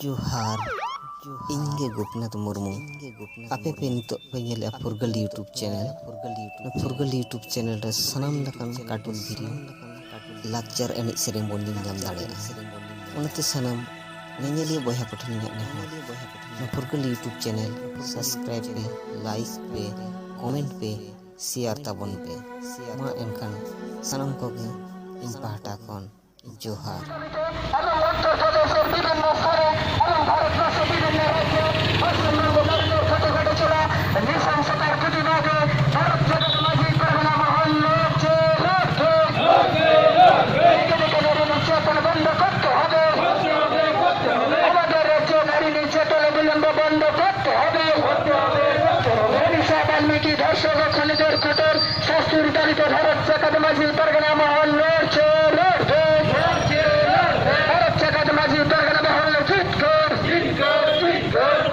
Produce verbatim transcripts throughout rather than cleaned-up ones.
ᱡᱚᱦᱟᱨ, ᱤᱧ ᱜᱮ ᱜᱳᱯᱤᱱᱟᱛᱷ ᱢᱩᱨᱢᱩ᱾ ᱟᱯᱮ ᱯᱮ ᱱᱤᱛᱚᱜ ᱯᱮ ᱧᱮᱞᱮᱜᱼᱟ ᱯᱷᱩᱨᱜᱟᱹᱞ YouTube ᱪᱮᱱᱮᱞ᱾ ᱯᱷᱩᱨᱜᱟᱹᱞ YouTube ᱪᱮᱱᱮᱞ ᱨᱮ ᱥᱟᱱᱟᱢ ᱞᱮᱠᱟᱱ ᱠᱟᱨᱴᱩᱱ ᱵᱷᱤᱰᱤᱭᱳ, ᱞᱟᱠᱪᱟᱨ, ᱮᱱᱮᱡ ᱥᱮᱨᱮᱧ ᱵᱚᱱ ᱧᱮᱞ ᱧᱟᱢ ᱫᱟᱲᱮᱭᱟᱜᱼᱟ᱾ ᱚᱱᱟᱛᱮ ᱥᱟᱱᱟᱢ ᱧᱮᱧᱮᱞᱤᱭᱟᱹ ᱵᱚᱭᱦᱟ ᱠᱚᱴᱷᱮᱱ ᱤᱧᱟᱹᱜ ᱱᱮᱦᱚᱨ, ᱱᱚᱣᱟ ᱯᱷᱩᱨᱜᱟᱹᱞ YouTube ᱪᱮᱱᱮᱞ ᱥᱟᱵᱥᱠᱨᱟᱭᱤᱵ ᱯᱮ, ᱞᱟᱭᱤᱠ ᱯᱮ, ᱠᱚᱢᱮᱱᱴ ᱯᱮ, ᱥᱮᱭᱟᱨ ᱛᱟᱵᱚᱱ ᱯᱮ᱾ ᱢᱟ ᱮᱱᱠᱷᱟᱱ ᱥᱟᱱᱟᱢ ᱠᱚᱜᱮ ᱤᱧ ᱯᱟᱦᱴᱟ ᱠᱷᱚᱱ ᱡᱚᱦᱟᱨ᱾ এবং উত্তর প্রদেশের বিভিন্ন স্থানে এবং ভারতবর্ষের বিভিন্ন রাজ্যে পশ্চিমবঙ্গ নারীদের ঘটে ঘটে চলা নৃশংসতার প্রতিবাদে ভারত জাগাত মাঝি পারগানা মহল লড়ছে, লড়ছে। একে একে নারী নির্যাতন বন্ধ করতে হবে। আমাদের রাজ্যে নারী নির্যাতন অবিলম্বে বন্ধ করতে হবে। উড়িষ্যা বাল্মীকি ধর্ষক ও খুনিদের কঠোর শাস্তির দাবিতে ভারত জাগাত মাঝি পারগানা মহল লড়ছে, লড়বে। ভারত জাগাত মাঝি পারগানা মহল জিতবে।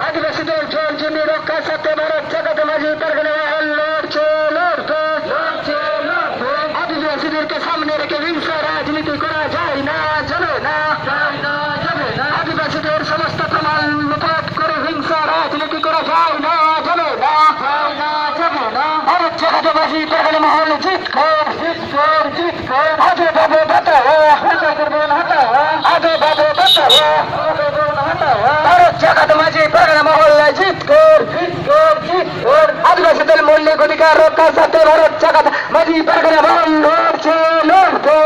আদিবাসীদের জল জমি রক্ষার স্বার্থে ভারত জাগাত মাঝি পারগানা মহল লড়ছে, লড়বে। আদিবাসীদেরকে সামনে রেখে হিংসা রাজনীতি করা যায় না, যাবে না। আদিবাসীদের সমস্ত প্রমাণ লোপাট করে হিংসা রাজনীতি করা যায় না, যাবে না। ভারত জাগাত মাঝি পারগানা মহল জিতবে। আজে বাজে বাতাওয়া, আজে বাজে বাতাওয়া, ভারত জাগাত মাঝি পারগানা মহল জিতবে। আদিবাসীদের মৌলিক অধিকার রক্ষার স্বার্থে ভারত জাগাত মাঝি পারগানা মহল লড়ছে, লড়বে।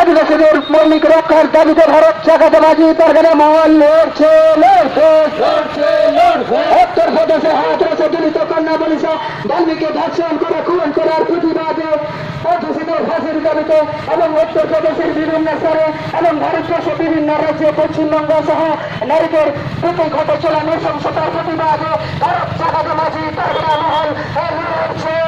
আদিবাসীদের মৌলিক রক্ষার দাবিতে ভারত জাগাত মাঝি পারগানা মহল লড়ছে, লড়বে। উত্তর প্রদেশে হাথরসে দলিত কন্যা মনীষা বাল্মীকি ধর্ষণ করে খুন করার প্রতিবাদে আদিবাসীদের ফাঁসির দাবিতে এবং উত্তর প্রদেশের বিভিন্ন স্থানে এবং ভারতবর্ষের বিভিন্ন রাজ্যে পশ্চিমবঙ্গ সহ নারীদের প্রতি ঘটে চলা নৃশংসতার প্রতিবাদে ভারত জাগাত মাঝি পারগানা মহল লড়ছে।